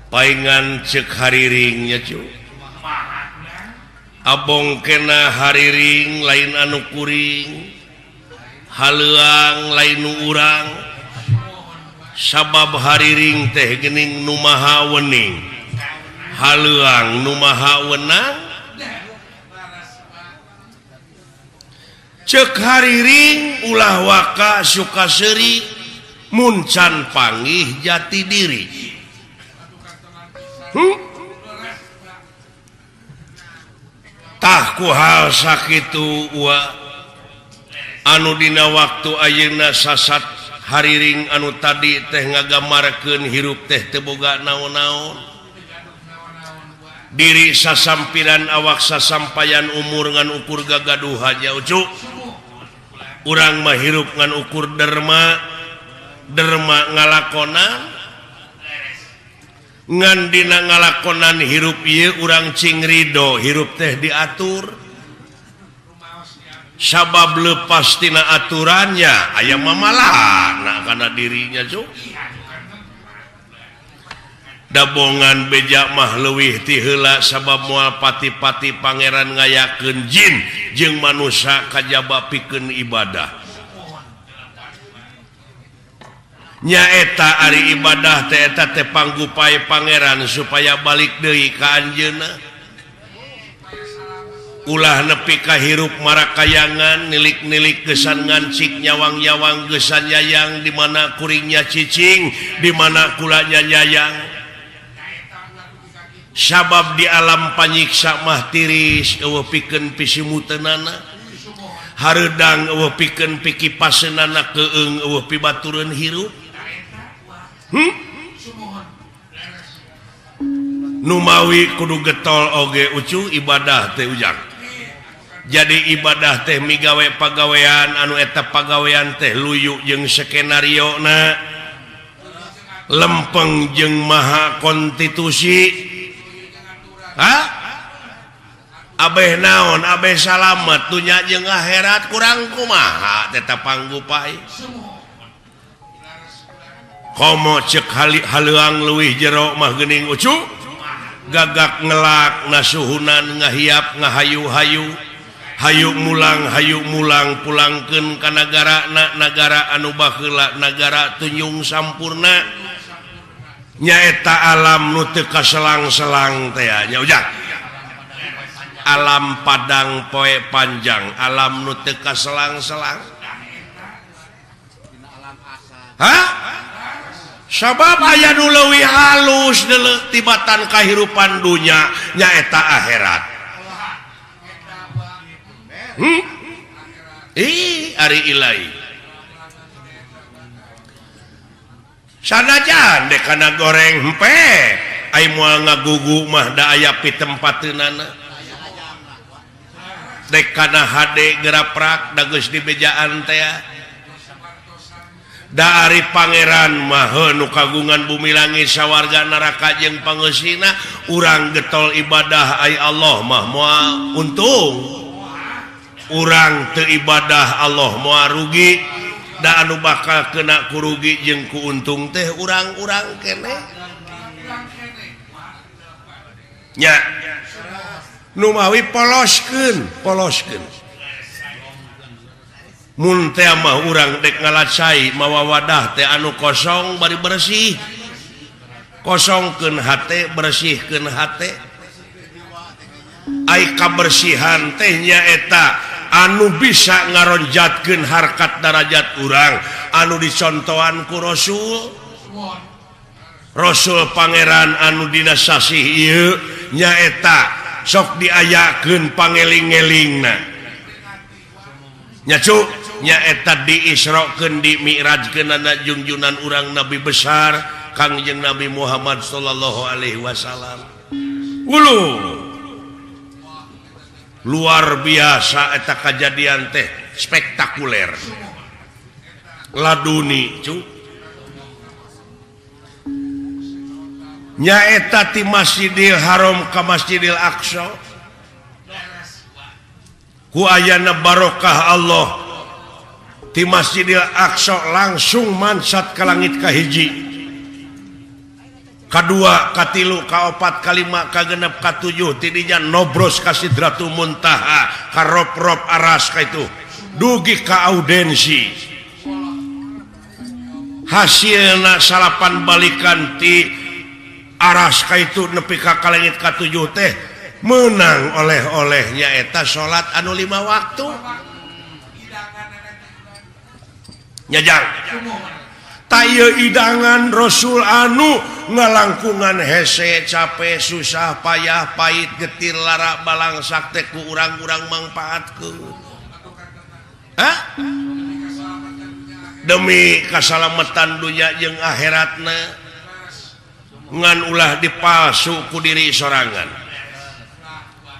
Paingan cek hariringnya cu. Abong kena hariring lain anu kuring, haleuang lain nu urang. Sabab hariring teh geuning nu maha wening, haleuang nu maha wenang. Cek hariring ulah waka suka seuri mun can panggih jati diri. Tah ku hal sakitu wa anu dina waktu ayeuna sasat hariring anu tadi teh ngagamarkeun hirup teh teu boga naon-naon. Diri sasampiran awak sasampayan umur ngan ukur gagaduhan nya ucu. Urang mah hirup ngan ukur derma, derma ngalakonan. Ngan dina ngalakonan hirup ieu urang cing ridho hirup teh diatur. Sabab lepas tina aturannya aya mamalana kana dirinya cu. Dabongan beja mah leuwih ti heula sabab moal pati-pati pangeran ngayakeun jin jeung manusia kajaba pikeun ibadah. Nyaeta ari ibadah teh eta teh panggupai pangeran supaya balik deui ka anjeunna. Ulah nepi ka hirup marakayangan nilik-nilik gesan ngancik nyawang-nyawang gesan nyayang di mana kuringnya cicing di mana kulanya nyayang. Sabab di alam panyiksa mah tiris eueuh pikeun pisimuteunana, hareudang eueuh pikeun pikipaseunana, keung eueuh pibatureun hirup. Numawi kudu getol oge ucu ibadah teh ujang. Jadi ibadah teh migawe pagawean anu eta pagawean teh luyu jeung skenario na, lempeng jeung maha konstitusi. Ha? Abeh naon, abeh salamet dunya jeung akhirat kurang kumaha tetap panggupai. Komo cek haleuang leuwih jero mah geuning ucu. Gagak ngelak nasuhunan ngahiap ngahayu-hayu. Hayu mulang pulangkeun ka nagara na nagara anu baheula nagara tunjung sampurna. Nyaeta alam nu teu kaselang-selang teh nya ujang. Alam padang poe panjang, alam nu teu kaselang-selang. Hah? Sabab aya nu leuwih halus deuleu tibatan kahirupan dunya nyaeta akhirat. Ih, ari ilahi. Sanajan dek kana goreng hempe, ai moal ngagugu mah da aya pitempateunana. Dek kana hade geraprak da geus dibejaan teh. Da ari pangeran mah nu kagungan bumi langit sawarga neraka jeung pangeusina, urang getol ibadah ai Allah mah moal untung. Urang teu ibadah Allah moal rugi, da anu bakal kena kurugi jeung kuuntung teh urang-urang keneh. Nya numawi poloskeun, poloskeun. Mun teh mah urang dek ngalacai mawa wadah teh anu kosong bari bersih. Kosongkeun hate, bersihkeun hate. Ai kabersihan teh nyaeta anu bisa ngaronjatkeun harkat darajat urang anu dicontohan ku Rasul. Rasul pangeran anu dina sasih ieu nyaeta sok diayakeun pangeling-elingna. Nya cu nyaeta diisrokeun dimi'rajkeunana junjunan urang nabi besar Kangjeng Nabi Muhammad sallallahu alaihi wasallam. Ulu luar biasa eta kajadian teh spektakuler. Laduni cu nyaeta ti Masjidil Haram ka Masjidil Aqsa ku ayana barokah Allah ti Masjidil Aqsa langsung mansat ka langit kahiji. Kadua, katilu, kaopat, kalima, kagenep, katujuh, tidinya nobros ka Sidratul Muntaha, ka rop-rop aras ka itu dugi ka audensi. Hasilna salapan balikan ti aras ka itu nepi ka kalengit katujuh teh menang oleh-olehnya eta salat anu 5 waktu. Nyajang taya idangan Rasul anu ngalangkungan hese capek susah payah pahit getir lara balangsak teh ku urang-urang mangpaatkeun. Hah? Demi kasalamatan dunya jeung akhiratna ngan ulah dipalsu ku diri sorangan.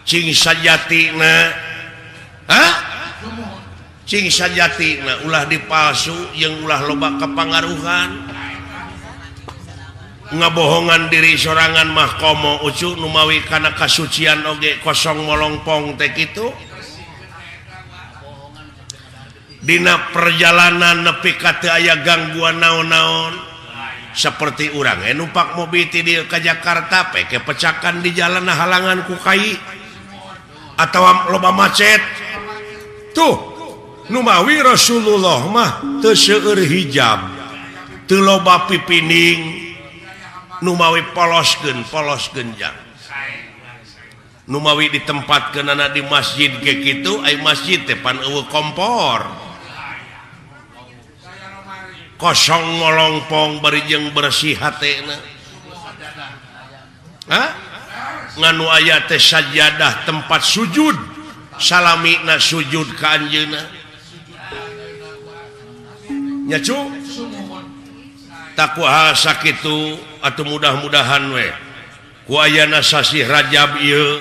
Cing sajatina, hah? Cing sajatina ulah dipalsu jeung ulah loba kepangaruhan. Ngabohongan diri sorangan mah komo ucu numawi kana kasucian oge kosong molongpong teh kitu. Dina perjalanan nepi ka teu aya gangguan naon-naon seperti urang numpak mobil ti dieu ka Jakarta peke pecakan di jalan halangan ku kai atawa loba macet. Tuh numawi Rasulullah mah teu seueur hijab, teu loba pipining, numawi poloskeun polos genjang. Numawi ditempatkeunana di masjid ge kitu, ai masjid teh pan eueuh kompor. Kosong molongpong bari jeung bersih hatena. Hah? Nganu aya teh sajadah tempat sujud, salamina sujud ka anjeunna. Nya cu? Takwa sakitu atuh mudah-mudahan we ku ayana sasih Rajab ieu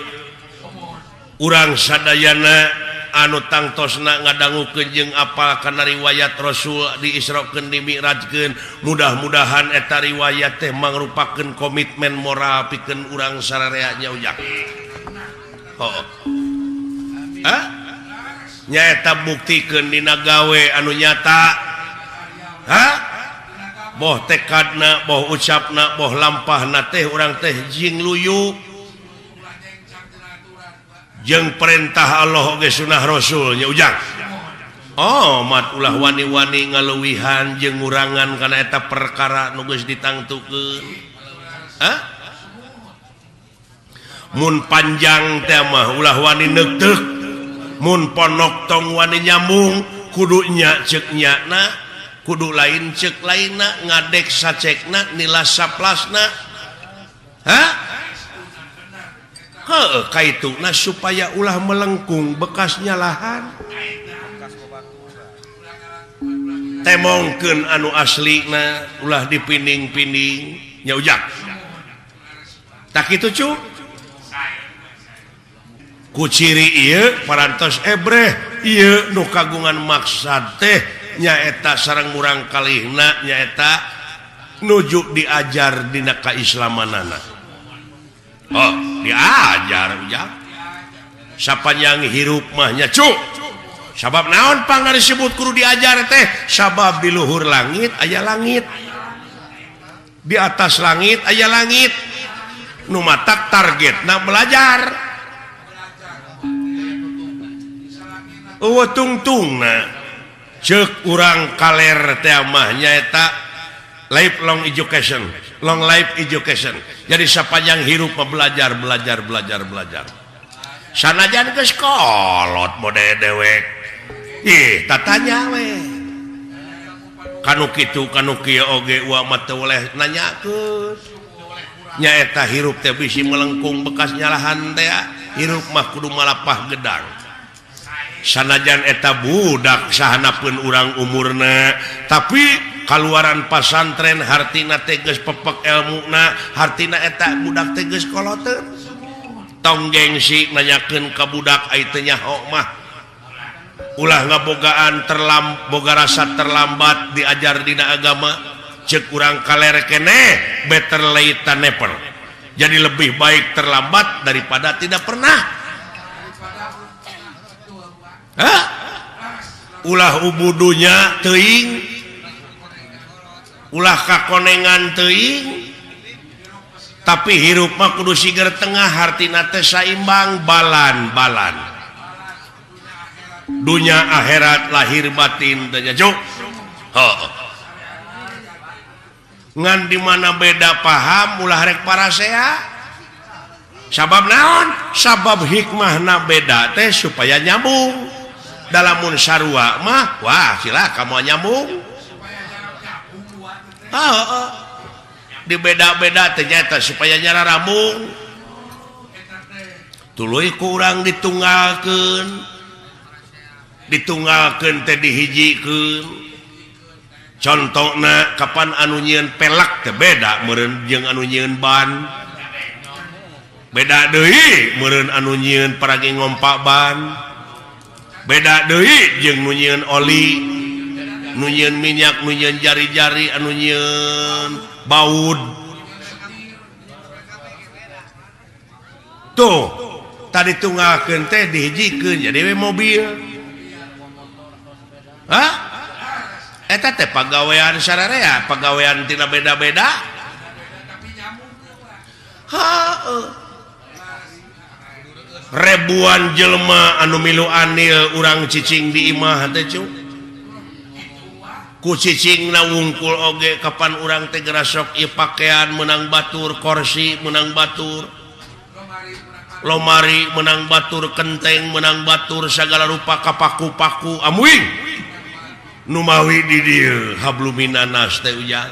urang sadayana anu tangtosna ngadangukeun jeung apal kana riwayat Rasul diisrokeun dimi'rajkeun, mudah-mudahan eta riwayat teh mangrupakeun komitmen moral pikeun urang sararea nya ujang. Heuh. Hah? Nyaeta buktikeun dina gawe anu nyata. Hah? Boh tekadna, boh ucapna, boh lampahna teh urang teh jing luyu jeung perintah Allah oge sunah Rasul nya ujang. Oh, mat ulah wani-wani ngaluwihan jeung ngurangan kana eta perkara nu geus ditangtukeun. Hah? Mun panjang teh mah ulah wani neuteuk, mun ponok tong wani nyambung, kudu nya ceuk nyana, kudu lain ceuk lainna, ngadek sacekna, nilas saplasna. Hah? Heuh, kaituna supaya ulah melengkung bekas nyalahan. Temongkeun anu aslina ulah dipinding-pinding nya ujang. Tak kitu cu? Ku ciri ieu parantos ebreh ieu nu kagungan maksad teh nyaeta sareng murang kalihna nyaeta nuju diajar dina kaislamanana. Oh, diajar ujang. Sapanjang hirup mah nya cu. Sabab naon pangna disebut kudu diajar teh? Sabab di luhur langit aya langit. Di atas langit aya langit. Nu matak targetna belajar. Eueuh tungtungna ceuk urang kaler teh mah nyaeta lifelong education, long life education. Jadi sapanjang hirup mah belajar, belajar, belajar, belajar. Sanajan geus kolot mode dewek. Ih, tatanya we. Kanu kitu kanu kieu oge uwa mah teu boleh nanyakeun. Nyaeta hirup teh bisi melengkung bekas nyalahan teh, hirup mah kudu malapah gedang. Sanajan eta budak sahanapeun urang umurna, tapi kaluaran pasantren hartina teh geus pepek elmuna, hartina eta budak teh geus koloteun. Tong gengsi nanyakeun ka budak ai teu nyaho mah. Ulah ngabogaan boga rasa terlambat diajar dina agama, ceuk urang kaler keneh better late than never. Jadi lebih baik terlambat daripada tidak pernah. Hah? Ulah ubudunya teuing, ulah kakonengan teuing, Tapi hirup mah kudu siger tengah, hartina teh saimbang, balan-balan. Dunya akhirat lahir batin teh nya, Cuk. Heuh. Ngan di mana beda paham ulah rek parasea. Sabab naon? Sabab hikmahna beda teh supaya nyambung. Dalamun sarua mah wah silakan mau nyambung. Heeh. Di beda-beda ternyata supaya nyararambung. Tuluy ku urang ditunggalkeun. Ditunggalkeun teh dihijikeun. Contohna kapan anu nyieun pelak teh beda meureun jeung anu nyieun ban. Beda deui meureun anu nyieun paragi ngompa ban. Beda deui jeung nu nyieun oli, nu nyieun minyak, nu nyieun jari-jari, anu nyieun baud. Tuh, tadi tunggalkeun teh dihijikeun jadi we mobil. Hah? Eta teh pagawean sararea, pagawean tina beda-beda. Heuh. Ribuan jelema anu milu anil urang cicing di imah teh cu. Ku cicingna wungkul oge kapan urang teh gerasok ieu pakaian menang batur, kursi menang batur, lomari menang batur, kenteng menang batur, segala rupa kapaku-paku amuing. Numawi di dieu habluminanas teh ujang.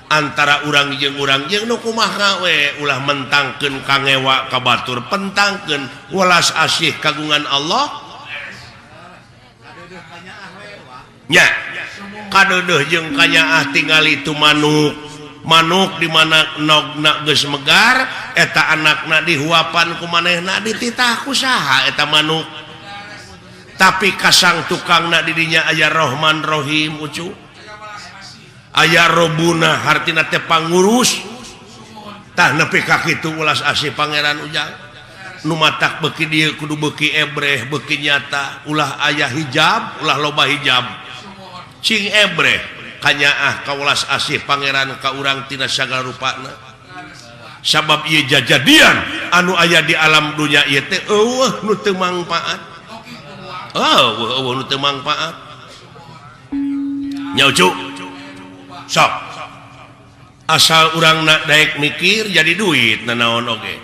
Antara urang jeung nu kumaha we ulah mentangkeun kangewa ka batur, pentangkeun welas asih kagungan Allah. Nya kadeudeuh jeung kanyaah tingali tu manuk. Manuk di mana nogna geus megar eta anakna dihuapan ku manehna dititah ku saha eta manuk. Tapi kasang tukangna di dinya aya Rohman Rohim ucu. Aya Robuna hartina teh pangurus. Tah nepi ka kitu ulas asih pangeran ujang. Nu matak beuki dieu kudu beuki ebreh beuki nyata, ulah aya hijab, ulah loba hijab. Cing ebreh kanyaah ka ulas asih pangeran ka urang tina sagala rupana. Sabab ieu jajadian anu aya di alam dunya ieu teh eueuh nu teu mangpaat. Oh, eueuh nu teu mangpaat. Nya ucu. Sok. Asal urang nak daek mikir jadi duit nanaon oge.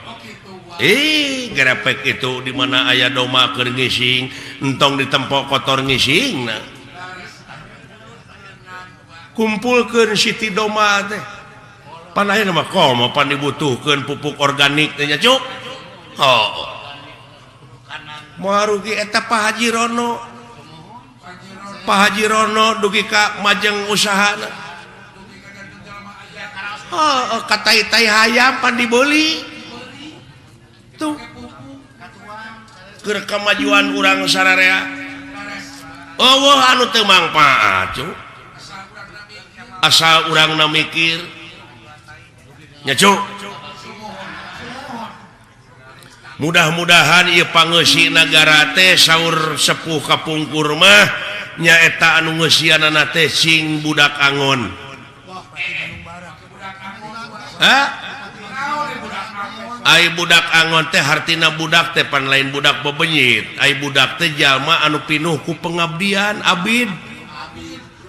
Gerepek itu di mana aya doma keur ngising, entong ditempok kotor ngising na. Kumpulkeun siti doma teh. Pan ayeuna mah komo pan dibutuhkeun pupuk organik teh nya cuk. Oh. Moal rugi eta Pak Haji Rono. Pak Haji Rono dugi ka majeng usahana. Oh, katai-tai hayam pan dibeli. Tuh. Keur kamajuan urang sararea. Eueuh anu teu mangpaat, cuk. Asal urangna mikir. Nya cuk. Mudah-mudahan ieu pangeusi nagara teh saur sepuh kapungkur mah nyaeta anu ngeusianana teh sing budak angon. Hah? Ai budak angon teh hartina budak teh pan lain budak bebenyit. Ai budak teh jalma anu pinuh ku pengabdian abid.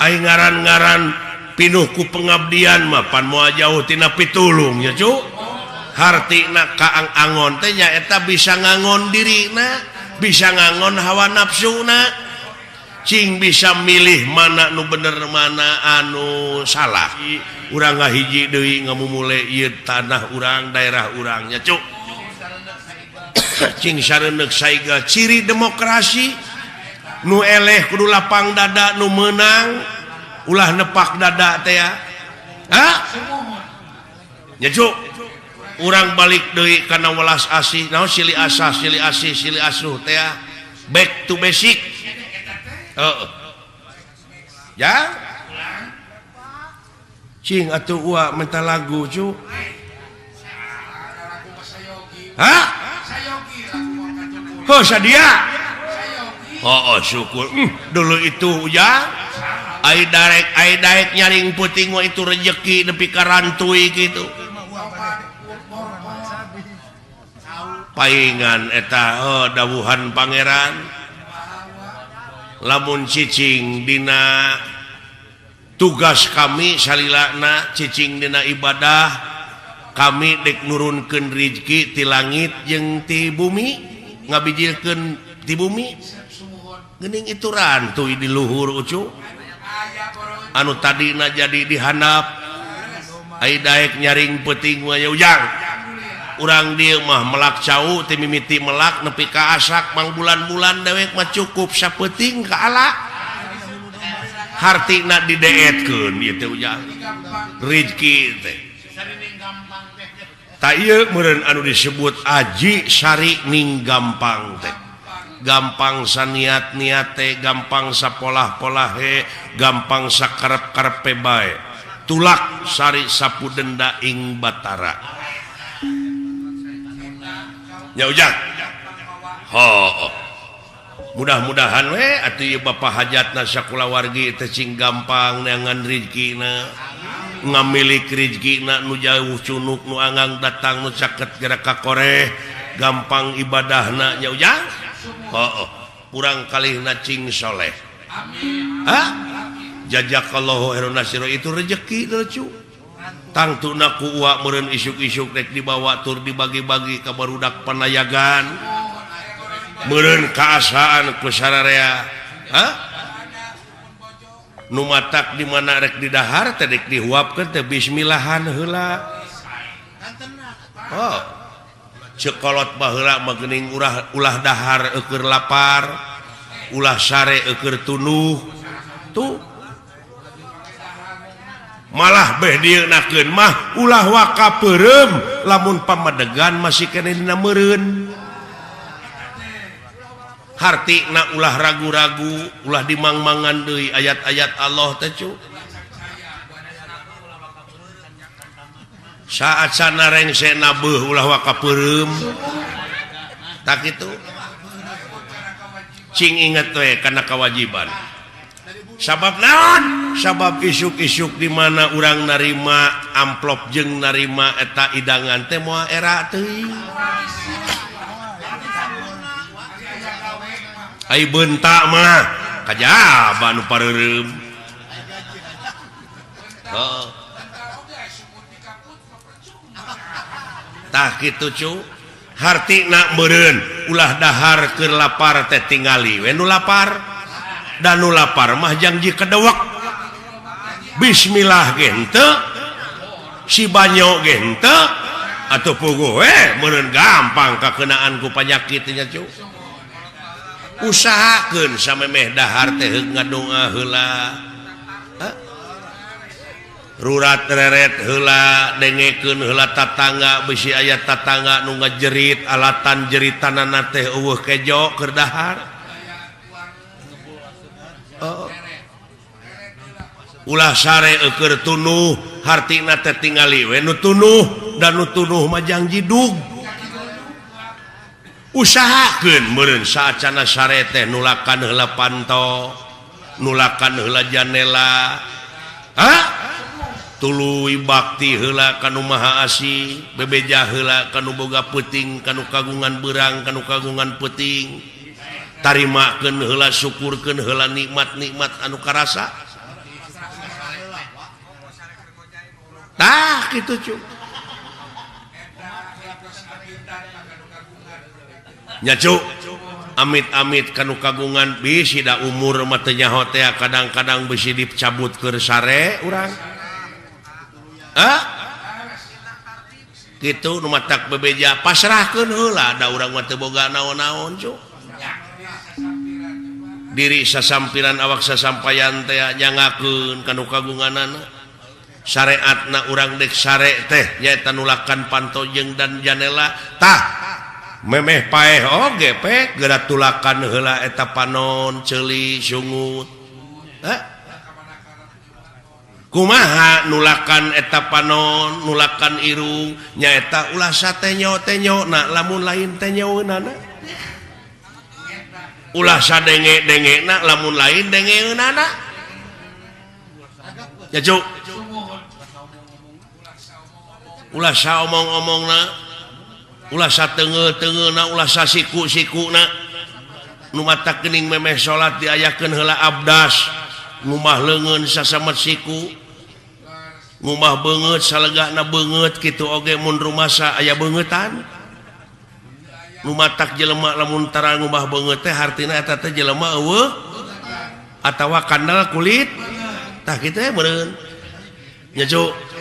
Ai ngaran-ngaran pinuh ku pengabdian mah pan moal jauh tina pitulung nya cuk. Hartina kaang angon teh nyaeta bisa ngangon dirina, bisa ngangon hawa nafsuna, cing bisa milih mana nu bener mana anu salah. Urang ngahiji deui ngamumule ieu tanah urang, daerah urang nya cuk. Cing sareundeuk saiga ciri demokrasi nu eleh kudu lapang dada, nu meunang ulah nepak dada teh ya. Hah? Nya cuk. Urang balik deui kana welas asih, naon silih asah, silih asih, silih asuh teh. Back to basic. Heeh. Ya. Cing atuh ua minta lagu cu. Hah? Oh sadia. Oh, oh syukur. Dulu itu ya. Ai darek nyaring puting mah itu rejeki nepi ka rantui gitu. Paingan eta oh, dawuhan pangeran lamun cicing dina tugas kami salilana cicing dina ibadah kami dek nurunkeun rizki ti langit jeung ti bumi ngabijilkeun ti bumi geuning itu rantuy di luhur ucu anu tadina jadi dihandap ai daek nyaring peuting mah ujang urang dieu mah melak cau ti mimiti melak nepi ka asak mang bulan-bulan dewek mah cukup sapeuting ka ala hartina dideetkeun ieu teh ujang rizki teh ta ieu meureun anu disebut aji sari ning gampang teh gampang saniat-niat teh gampang sapolah-polahe gampang sakarep-karepe bae tulak sari sapu denda ing batara ya ujang ho mudah-mudahan we atuh ieu Bapak hajatna sakulawargi teh cing gampang neangan rizkina ngamilik rizkina nu jauh cunuk nu anggang datang nu caket gerak ka koreh gampang ibadahna nya ujang ho kurang kalihna cing soleh amin ha jazakallahu khairan nasiro itu rezeki lucu tangtuna ku uak meureun isuk-isuk rek dibawa tur dibagi-bagi ka barudak panayagan meureun kaasaan ku sararea ha nu matak di mana rek didahar teh rek dihuapkeun teh bismillahan heula oh ceuk kolot baheula mah geuning ulah dahar eueur lapar ulah sare eueur tunuh tuh malah beh dieunakeun mah ulah waka peureum lamun pamadegan masih keneh dina meureun hartina ulah ragu-ragu ulah dimangmangan deui ayat-ayat Allah teh cu saat sana rengsena beuh ulah waka peureum tak kitu cing inget we kana kewajiban sabab naon sabab isuk-isuk di mana urang narima amplop jeung narima eta idangan teh moal era teuing ai beunta mah kajaba nu pareureum heuh tah kitu cu hartina meureun ulah dahar keur lapar teh tingali we nu lapar dan nu lapar mah jangji kedewek bismillah ge henteu si banyo ge henteu atuh puguh we meureun gampang kakeunaan ku panyakit nya cu usahakeun samemeh dahar teh heug ngadoa heula rurat reret heula dengekeun heula tatangga bisi aya tatangga nu ngajerit alatan jeritanana teh eueuh kejo keur dahar oh. Ulah sare eueur tunuh hartina teh tingali we nu tunuh dan nu tunuh mah jangji dug usahakeun meureun saacana sare teh nulakan heula panto nulakan heula janela ha tuluy bakti heula ka nu Maha Asih bebeja heula ka nu boga peuting ka nu kagungan beurang ka nu kagungan peuting tarimakeun heula syukurkeun heula nikmat-nikmat anu karasa tah kitu cu nya cu amit-amit kanu kagungan bisi da umur mah teu nyaho teh kadang-kadang bisi dicabut keur sare urang ah kitu nu matak bebeja pasrahkeun heula da urang mah teu boga naon-naon cu diri sasampiran awak sasampayan teh nyangakeun kanu kagunganana syariatna urang dek sare teh nyaeta nulakan panto jeung dan janela tah memeh paeh oge pe geura tulakan heula eta panon ceuli sungut ha kumaha nulakan eta panon nulakan irung nyaeta ulah satenyo-tenyo na lamun lain tenyoeunana ulah sadenge-dengena lamun lain dengeunana ya cuk Ulah saomong-omongna, ulah sateungeul-teungeulna, ulah sasiku-sikuna. Nu matak geuning memeh salat diayakeun heula abdas, ngumah leungeun sasamet siku, ngumah beungeut salegana beungeut kitu oge mun rumasa aya beungeutan. Nu matak jelema lamun tara ngumah beungeut teh hartina eta teh jelema eueuh atawa kandal kulit. Tah kitu meureun. Nya Cu.